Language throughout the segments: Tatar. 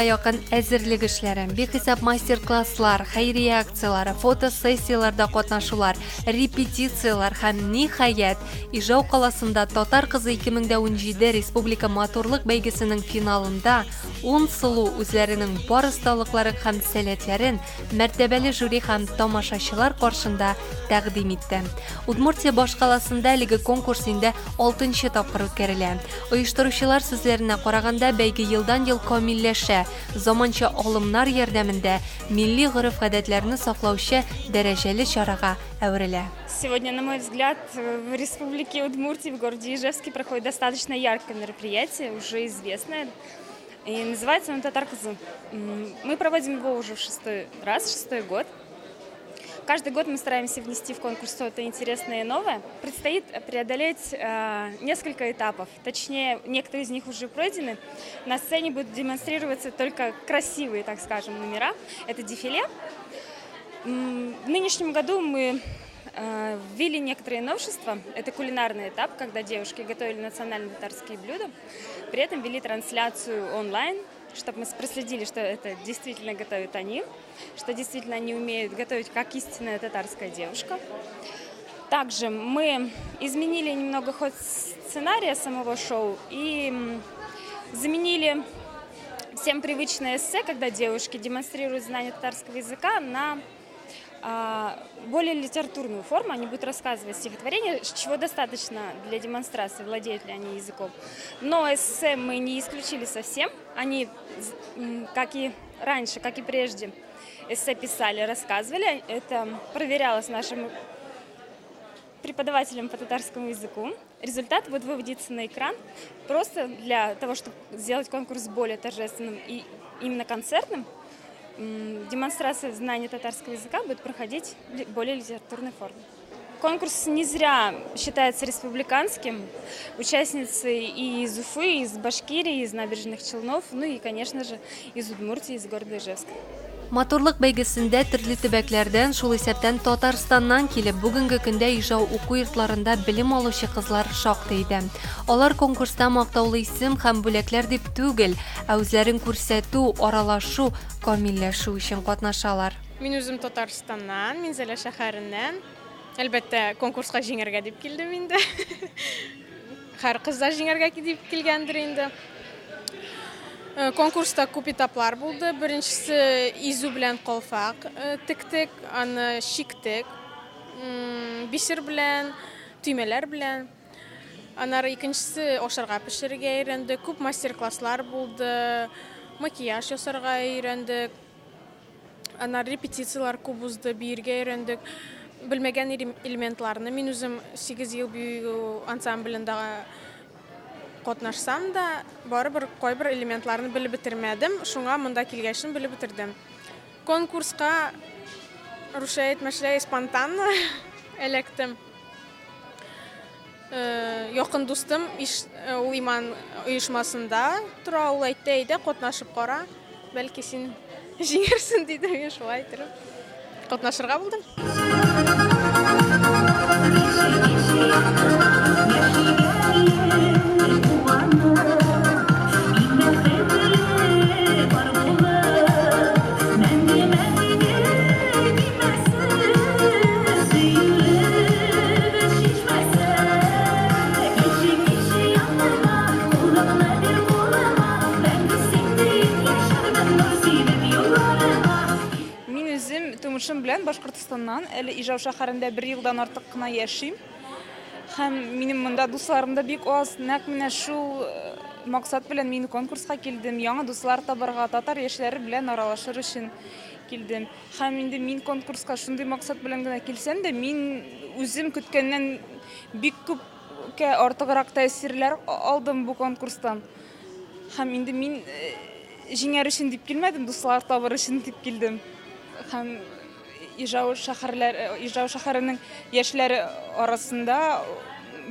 якын әзерлек эшләре, бихисап мастер-класслар, хәйрия акцияләре, фотосессияләрдә катнашулар, репетицияләр һәм, ниһаять, Ижау каласында Татар кызы 2017 республика матурлык бәйгесенең финалында ун сылу үзләренең бар осталыклары һәм сәләтләрен мәртәбәле жюри һәм тамашачылар каршында тәкъдим итте. Удмуртия башкаласында әлеге конкурс инде алтынчы тапкыр үткәрелә. Оештыручылар сүзләренә караганда, бәйге елдан-ел камилләшә, заманча алымнар ярдәмендә милли гореф-гадәтләрне саклаучы дәрәҗәле чарага әверелә. Сегодня, на мой взгляд, в Республике Удмуртия, в городе Ижевске проходит достаточно яркое мероприятие, уже известное. И называется он «Татар кызы». Мы проводим его уже в шестой раз, шестой год. Каждый год мы стараемся внести в конкурс что-то интересное и новое. Предстоит преодолеть несколько этапов. Точнее, некоторые из них уже пройдены. На сцене будут демонстрироваться только красивые, так скажем, номера. Это дефиле. В нынешнем году мы ввели некоторые новшества. Это кулинарный этап, когда девушки готовили национальные татарские блюда. При этом вели трансляцию онлайн, чтобы мы проследили, что это действительно готовят они, что действительно они умеют готовить как истинная татарская девушка. Также мы изменили немного ход сценария самого шоу и заменили всем привычное эссе, когда девушки демонстрируют знание татарского языка, на более литературную форму. Они будут рассказывать стихотворение, чего достаточно для демонстрации, владеют ли они языком. Но эссе мы не исключили совсем. Они, как и раньше, как и прежде, эссе писали, рассказывали. Это проверялось нашим преподавателем по татарскому языку. Результат будет выводиться на экран просто для того, чтобы сделать конкурс более торжественным и именно концертным. Демонстрация знания татарского языка будет проходить в более литературной форме. Конкурс не зря считается республиканским. Участницы и из Уфы, и из Башкирии, из Набережных Челнов, ну и, конечно же, из Удмуртии, из города Ижевска. Матурлык бәйгесендә төрле төбәкләрдән, шул исәптән Татарстаннан килеп, бүгенге көндә Ижау уку йортларында белем алучы кызлар шактый иде. Алар конкурста мактаулы исем һәм бүләкләр дип түгел, ә үзләрен күрсәтү, аралашу, камилләшү өчен катнашалар. Мин үзем Татарстаннан, Минзәлә шәһәреннән. Әлбәттә, конкурска җиңәргә дип килдем инде. Һәр кыз да җиңәргә дип килгәндер инде. Э, конкурста күп этаплар булды. Беренчесе изү белән калфак э, тектек, аны чиктек. Бисер белән, төймәләр белән. Аннары икенчесе ашарга пешерергә өйрәндек. Күп мастер-класслар булды. Макияж ясарга өйрәндек. Аннары репетицияләр күп узды, биергә өйрәндек. Белмәгән элементларны мин үзем 8 ел бию ансамблендә катнашсам да, барыбер кайбер элементларны белеп бетермәдем. Шуңа монда килгәчен белеп бетердем. Конкурска, русча әйтмешләй, спонтанно эләктем. Э, якын дустым э, ул иман оешмасында тора, ул әйтте, әйдә, катнашып кара, бәлки син җиңәрсең, диде. Мин шулай иттереп катнашырга булдым. Мин үзем тумышым белән Башкортостаннан, әле Ижау шәһәрендә бер елдан артык кына яшим. Һәм минем монда дусларым да бик аз. Нәкъ менә шул э, максат белән мин конкурска килдем, яңа дуслар табарга, татар яшьләре белән аралашыр өчен килдем. Һәм инде мин конкурска шундый максат белән генә килсәм дә, мин үзем көткәннән бик күпкә артыграк тәэсирләр алдым бу конкурстан. Һәм инде мин э, җиңәр өчен дип килмәдем, дуслар табыр өчен дип килдем. Һәм Ижау шәһәрләр, э, Ижау шәһәренең яшьләре арасында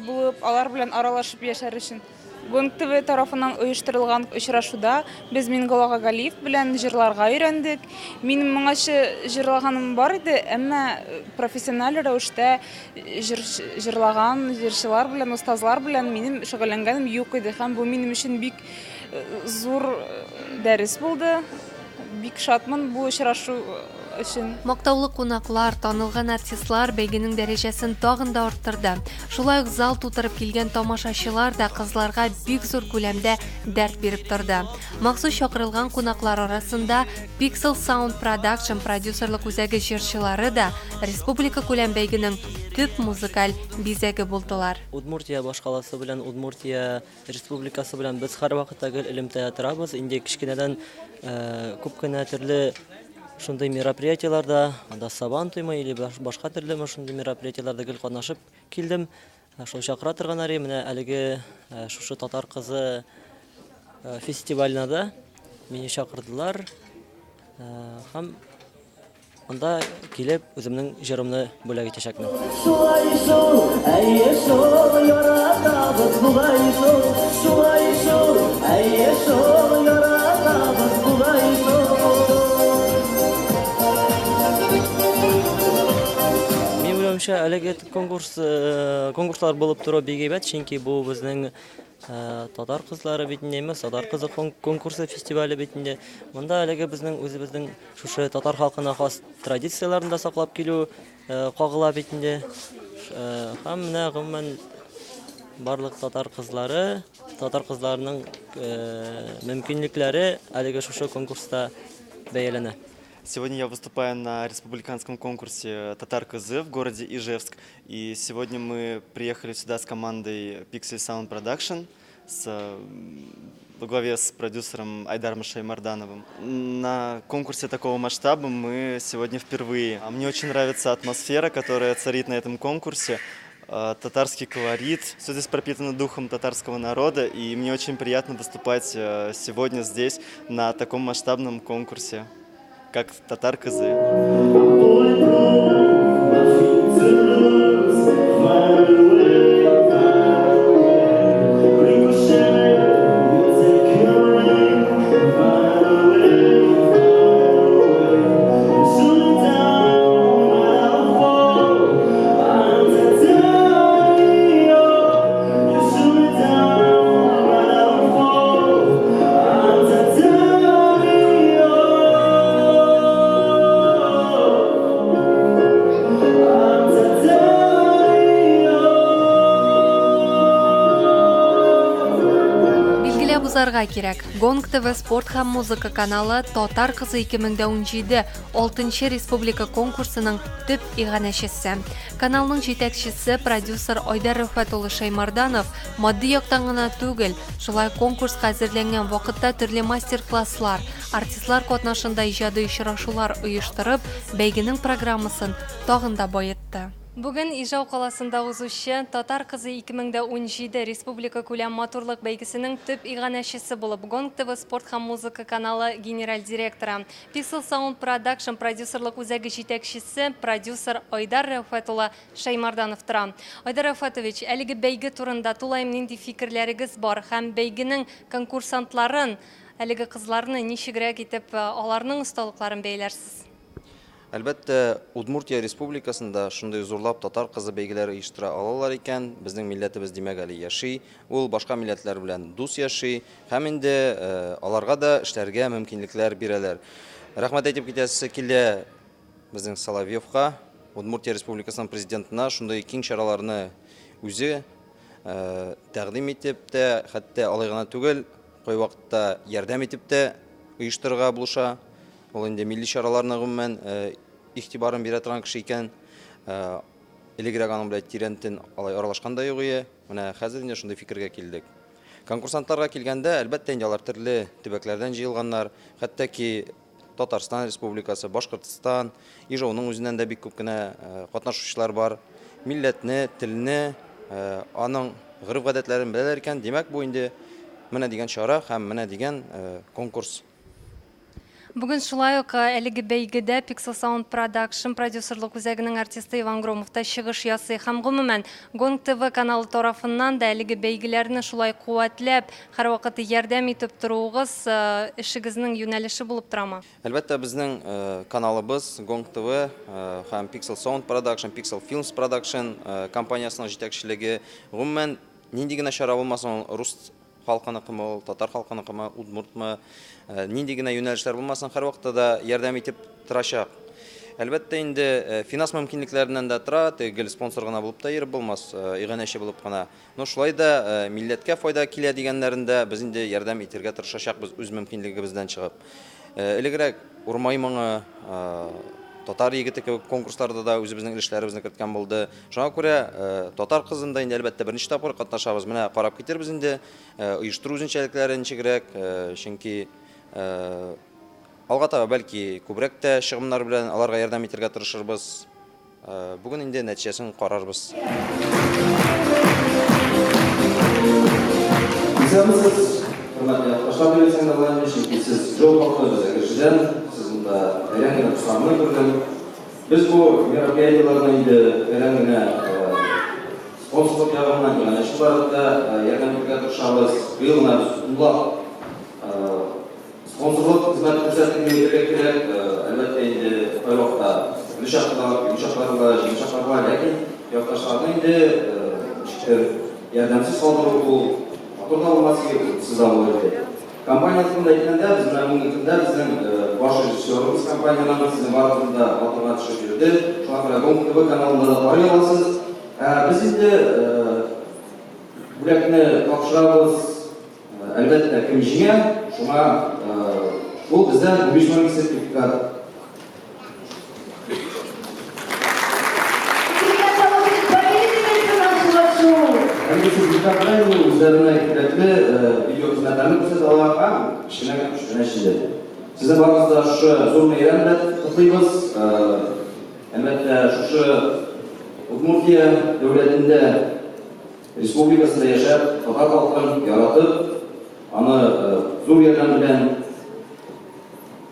булып, алар белән аралашып яшәр өчен. Гонг ТВ тарафыннан оештырылган очрашуда без Мингол ага Галиев белән җырларга өйрәндек. Минем моңачы җырлаганым бар иде, әмма профессиональ рәвештә җыр, җырлаган җырчылар белән, остазлар белән минем шөгыльләнгәнем юк иде. Һәм бу минем өчен бик зур дәрес булды. Бик шатмын бу очрашу өчен. Мактаулы кунаклар, танылган артистлар бәйгенең дәрәҗәсен тагын да арттырды. Шулай ук зал тутырып килгән тамашачылар да кызларга бик зур күләмдә дәрт биреп торды. Махсус чакырылган кунаклар арасында Pixel Sound Production продюсерлык үзәге җырчылары да республикакүләм бәйгенең төп музыкаль бизәге булдылар. Удмуртия башкаласы белән Удмуртия Республикасы белән без һәрвакытта гел элемтәдә торабыз. Инде кечкенәдән күп кенә төрле шундый мероприятиеләрдә, анда Сабан туймы или башка төрлеме шундый мероприятиеләрдә гел катнашып килдем. Шул чакыра торганнар иде. Менә әлеге шушы Татар кызы фестиваленә дә мине чакырдылар. Һәм Анда килеп, үземнең җырымны бүләк итәчәкмен. Шулай шул, әйе шул, яратабыз бугай шул, шулай шул, әйе шул, яратабыз бугай шул. Минем уйлавымча, әлеге конкурс, конкурслар булып тору бик әйбәт, чөнки бу безнең татар кызлары бит инде, татар кызы конкурсы фестивале бит инде. Монда әлеге безнең үзебезнең Шушы татар халкына хас традицияләрне дә саклап килү кагыла бит инде. Һәм менә гомумән барлык татар кызлары, татар кызларының мөмкинлекләре әлеге шушы конкурста бәяләнә. Сегодня я выступаю на республиканском конкурсе «Татар кызы» в городе Ижевск. И сегодня мы приехали сюда с командой Pixel Sound Production во главе с продюсером Айдаром Шаймардановым. На конкурсе такого масштаба мы сегодня впервые. А мне очень нравится атмосфера, которая царит на этом конкурсе. Татарский колорит. Все здесь пропитано духом татарского народа, и мне очень приятно выступать сегодня здесь на таком масштабном конкурсе, как «Татар кызы». Билгеләп узарга кирәк, Гонг ТВ спорт һәм музыка каналы Татар кызы 2017 6 республика конкурсының төп иганәчесе. Каналның җитәкчесе, продюсер Айдар Рәфәт улы Шәймарданов матди яктан гына түгел, шулай конкурска әзерләнгән вакытта төрле мастер-класслар, артистлар катнашында иҗади очрашулар оештырып, бәйгенең программасын тагын да баетты. Бүген Ижау каласында узучы Татар кызы 2017 республикакүләм матурлык бәйгесенең төп иганәчесе булып Гонг ТВ спорт һәм музыка каналы генераль директоры, Pixel Sound Production продюсерлык үзәге җитәкчесе, продюсер Айдар Рәүфәт улы Шәймарданов тора. Айдар Рәүфәтович, әлеге бәйге турында тулаем нинди фикерләрегез бар һәм бәйгенең конкурсантларын, әлеге кызларны ничегрәк итеп аларның осталыкларын бәяләрсез? Әлбәттә, Удмуртия Республикасында шундый зурлап Татар кызы бәйгеләре оештыра алалар икән, безнең милләтебез, димәк, әле яши, ул башка милләтләр белән дус яши һәм инде аларга да эшләргә мөмкинлекләр бирәләр. Рәхмәт әйтеп китәсе килә безнең Соловьевка, Удмуртия Республикасының президентына шундый киң чараларны үзе тәкъдим итеп тә, хәтта алай гына түгел, кайвакытта ярдәм итеп тә оештырырга булыша. Ул инде милли чараларны гомумән игътибарын бирә торган кеше икән. Элегрәк аның белән тирәнтен алай аралашкан да юк ие. Менә хәзер инде шундый фикергә килдек. Конкурсантларга килгәндә, әлбәттә инде алар төрле төбәкләрдән җыелганнар. Хәтта ки Татарстан Республикасы, Башкортстан, Ижауның үзеннән дә бик күп кенә катнашучылар бар. Милләтне, телне, аның гореф-гадәтләрен беләләр икән, димәк, бу инде менә дигән чара һәм менә дигән конкурс. Бүген шулай ук әлеге бәйгедә Pixel Sound Production продюсерлык үзәгенең артисты Иван Громов та чыгыш ясый. Һәм гомумән, Гонг ТВ каналы тарафыннан да әлеге бәйгеләрне шулай куәтләп, һәрвакыт ярдәм итеп торуыгыз эшегезнең юнәлеше булып торамы? Әлбәттә, безнең каналыбыз Гонг ТВ һәм Pixel Sound Production, Pixel Films Production компаниясенең җитәкчелеге, гомумән, нинди генә чара булмасын, ул рус халкыныкымы ул, татар халкыныкымы, удмуртмы, нинди генә юнәлешләр булмасын, һәрвакытта да ярдәм итеп торачак. Әлбәттә инде, финанс мөмкинлекләреннән дә тора, теге гел спонсор гына булып та йөреп булмас, иганәче булып кына. Но шулай да милләткә файда килә дигәннәрендә без инде ярдәм итергә тырышачакбыз үз мөмкинлегебездән чыгып. Элегрәк Урмай моңы, Татар егете кебек конкурсларда да үзебезнең өлешләребезне керткән булды. Шуңа күрә Татар кызында инде әлбәттә беренче тапкыр катнашабыз. Менә карап китербез инде оештыру үзенчәлекләре ничегрәк, чөнки алга таба бәлки күбрәк тә чыгымнар белән аларга ярдәм итәргә тырышырбыз. Бүген инде нәтиҗәсен карарбыз. Исәнмесез, хөрмәтле якташлар дип әйтсәң дә була инде, чөнки сез Ижау халкы, без Әгерҗедән, сез монда әйрән генә дусларны күрдем. Без бу мероприятиеләрне инде әйрән генә спонсорлык ягыннан, иганәче буларак та ярдәм итәргә тырышабыз. Быел гына без унлап Спонсорлык хезмәте күрсәттек дип әйтергә кирәк. Әлбәттә инде, кайвакытта төрле чаклар, кыен чаклар була, җиңел чаклар була, ләкин якташларны инде ничектер ярдәмсез калдыру ул матур да булмас иде, урынсыз да булыр иде. Компания турында әйткәндә, без менә бүгенге көндә безнең баш режиссерыбыз компаниянең сезнең барыгызны да батырга төшеп йөрде. Шуңа күрә Гонг ТВ каналында да карый аласыз. Ә без инде бүләкне тапшырабыз. Әлбәттә, кем җиңә, шуңа ул бездән 15 меңлек сертификат. Әлеге сертификат белән инде үзләренә кирәкле видеохезмәтләрне күрсәтә ала һәм кечкенә генә күчтәнәч инде. Сезне барыгызны да шушы зур бәйрәм белән котлыйбыз. Әлбәттә, шушы Удмуртия дәүләтендә Республикасында яшәп, татар халкын яратып, аны зур ярдәм белән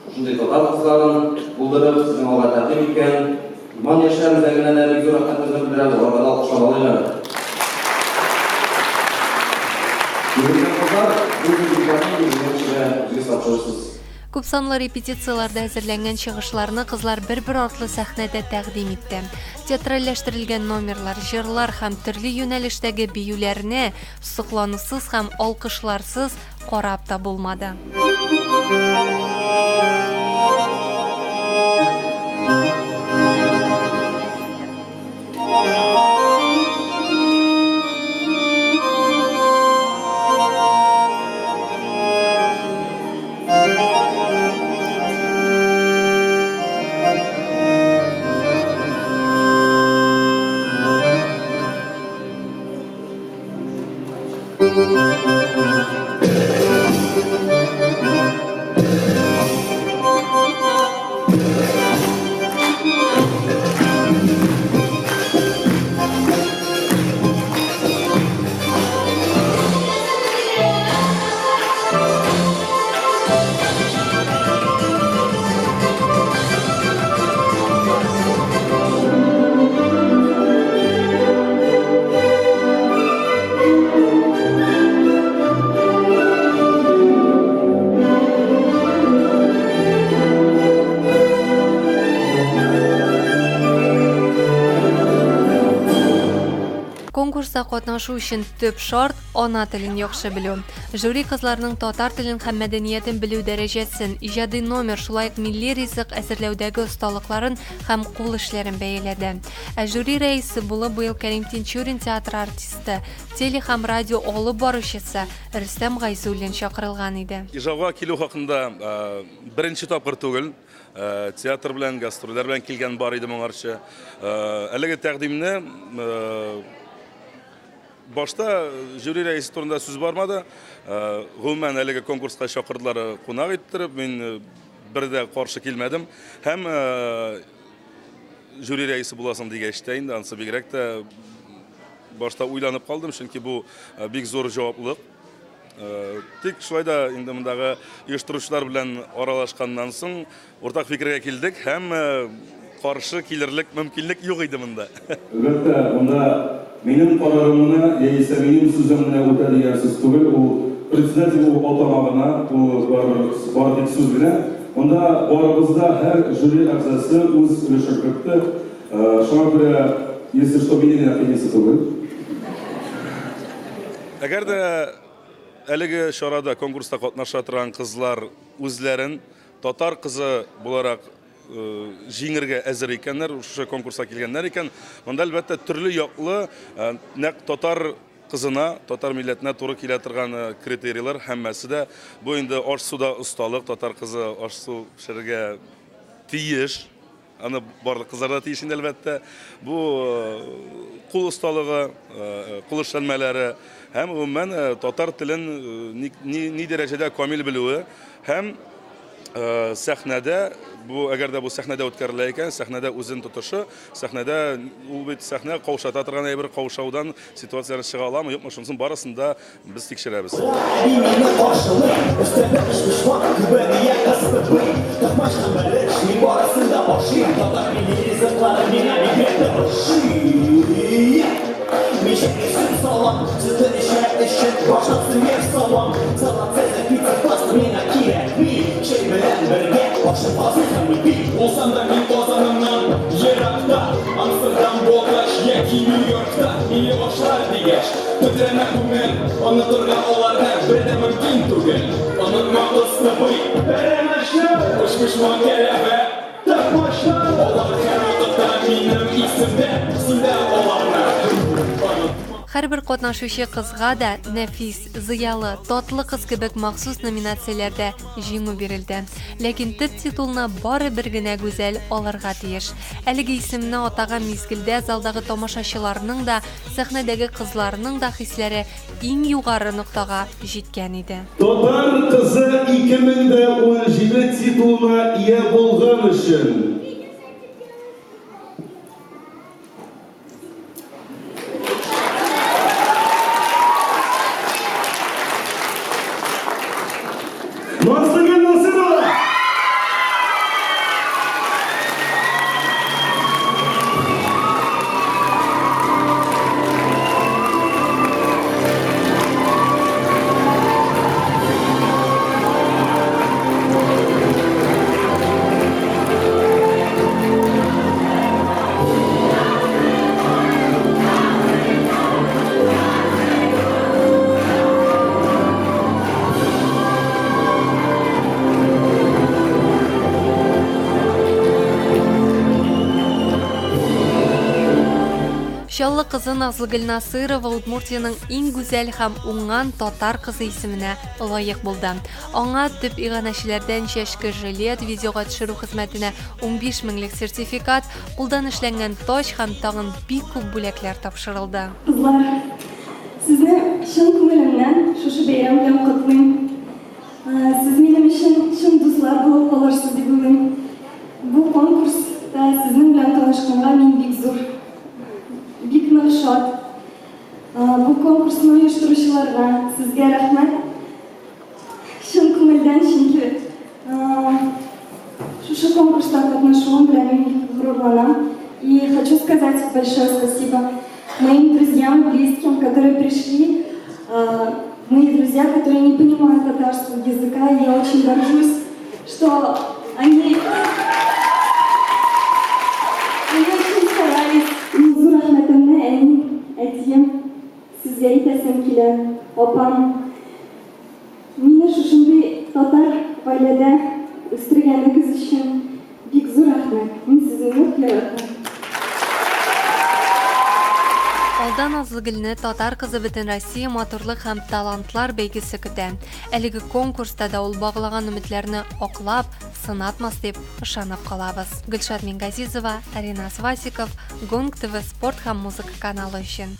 шушындый татар кызларын булдырып, сезнең алга тәкъдим иткән Иман яшьләр үзәгенә дә бик зур рәхмәтебезне белдерәбез, аларга да алкышлап алыйк әле. Егетләр, кызлар, бу сертификатны үзегезгә үзегез тапшырырсыз. Күпсанлы репетицияләрдә әзерләнгән чыгышларны кызлар бер-бер артлы сәхнәдә тәкъдим итте. Театральләштерелгән номерлар, җырлар һәм төрле юнәлештәге биюләрне сокланусыз һәм алкышларсыз карап та булмады. Конкурста катнашу өчен төп шарт ана телен яхшы белү. Жюри кызларның татар телен һәм мәдәниятен белү дәрәҗәсен, иҗади номер, шулай ук милли ризык әзерләүдәге осталыкларын һәм кул эшләрен бәяләде. Ә жюри рәисе булып быел Кәрим Тинчурин театры артисты, теле һәм радио алып баручысы Рөстәм Гайзуллин чакырылган иде. Ижауга килү хакында беренче тапкыр түгел. Театр белән, гастрольләр белән килгән бар иде моңарчы. Әлеге тәкъдимне башта жюри рәисе турында сүз бармады. Гомумән, әлеге конкурска чакырдылар кунак иттереп, мин бер дә каршы килмәдем. Һәм жюри рәисе буласың дигәч тә инде анысы бигрәк тә башта уйланып калдым, чөнки бу бик зур җаваплылык. Тик шулай да инде мондагы оештыручылар белән аралашканнан соң уртак фикергә килдек һәм каршы килерлек мөмкинлек юк иде монда. Әлбәттә, монда минем карарым гына яисә минем сүзем генә үтә дигән сүз түгел, ул председатель ул атама гына, ул барыбер бары тик сүз генә. Монда барыбыз да, һәр жюри әгъзасы үз өлешен кертте. Шуңа күрә, если что, мине генә кыйныйсы түгел. Әгәр дә әлеге чарада, конкурста катнаша торган кызлар үзләрен татар кызы буларак җиңергә әзер икәннәр, шушы конкурска килгәннәр икән, монда, әлбәттә, төрле яклы нәкъ татар кызына, татар милләтенә туры килә торган критерийлар һәммәсе дә. Бу инде аш-суда осталык, татар кызы аш-су пешерергә тиеш. Аны барлык кызлар да тиеш инде, әлбәттә. Бу кул осталыгы, кул эшләнмәләре һәм гомумән татар телен ни дәрәҗәдә камил белүе һәм сәхнәдә, бу әгәр дә бу сәхнәдә үткәрелә икән, сәхнәдә үзен тотышы, сәхнәдә ул бит сәхнә каушата торган әйбер, каушаудан ситуациядән чыга аламы, юкмы, шунысын барысын да Без тикшерәбез. Әби мине каршылый, өстәлдә өчпочмак, гөбәдия, кыстыбый, токмач һәм бәлеш, мин барысын да ашыйм, татар милли ризыклары миңа бигрәк тә ошый. Мин чәйгә сөт салам, сөтне эчә эчеп, башлап сыер савам, салат, цезарь, пицца, паста миңа кирәкми, чәй белән бергә ашым казый һәм ипи. Булсам да мин Казанымнан еракта, Амстердам булгач яки Нью-Йоркта, милли ашлар дигәч, Тетрәнә күңел, онытырга аларны бер дә мөмкин түгел. Онытма кыстыбый, пәрәмәчне, өчпочмак кәләвә, токмачны. Алар һәрвакытта минем исемдә, син дә аларны онытма. Һәрбер катнашучы кызга да Нәфис, Зыялы, Татлы кыз кебек махсус номинацияләрдә җиңү бирелде. Ләкин төп титулны бары бер генә гүзәл алырга тиеш. Әлеге исемне атаган мизгелдә залдагы тамашачыларның да, Сәхнәдәге кызларның да хисләре иң югары ноктага җиткән иде. Татар кызы 2017 титулына ия булган өчен. Назлыгөл Насыйрова! Чаллы кызы Назлыгөл Насыйрова Удмуртиянең иң гүзәл һәм уңган татар кызы исеменә лаек булды. Аңа төп иганәчеләрдән чәчке жилет, видеога төшерү хезмәтенә 15 меңлек сертификат, кулдан эшләнгән таҗ һәм тагын бик күп бүләкләр тапшырылды. Кызлар, сезне чын күңелемнән шушы бәйрәм белән котлыйм. Сез минем өчен чын дуслар булып калырсыз дип уйлыйм. Бу конкурста сезнең белән танышканга мин бик зур, бик нык шат. Бу конкурсны оештыручыларга, сезгә рәхмәт. Чын күңелдән, чөнки шушы конкурста катнашуым белән мин бик горурланам. И хочу сказать большое спасибо моим друзьям, близким, которые пришли, мои друзья, которые не понимают татарского языка, и я очень горжусь, что они, они очень старались. Иң зур рәхмәтемне әни, әтием, сезгә әйтәсем килә, апам. Мине шушындый татар гаиләдә үстергәнегез өчен бик зур рәхмәт. Мин сезне нык яратам. Алда Назлыгөлне Татар кызы Бөтенроссия матурлык һәм талантлар бәйгесе көтә. Әлеге конкурста да ул баглаган өметләрне аклап, сынатмас дип ышанып калабыз. Гөлшат Мингазизова, Ринас Васиков, Гонг ТВ спорт һәм музыка каналы өчен.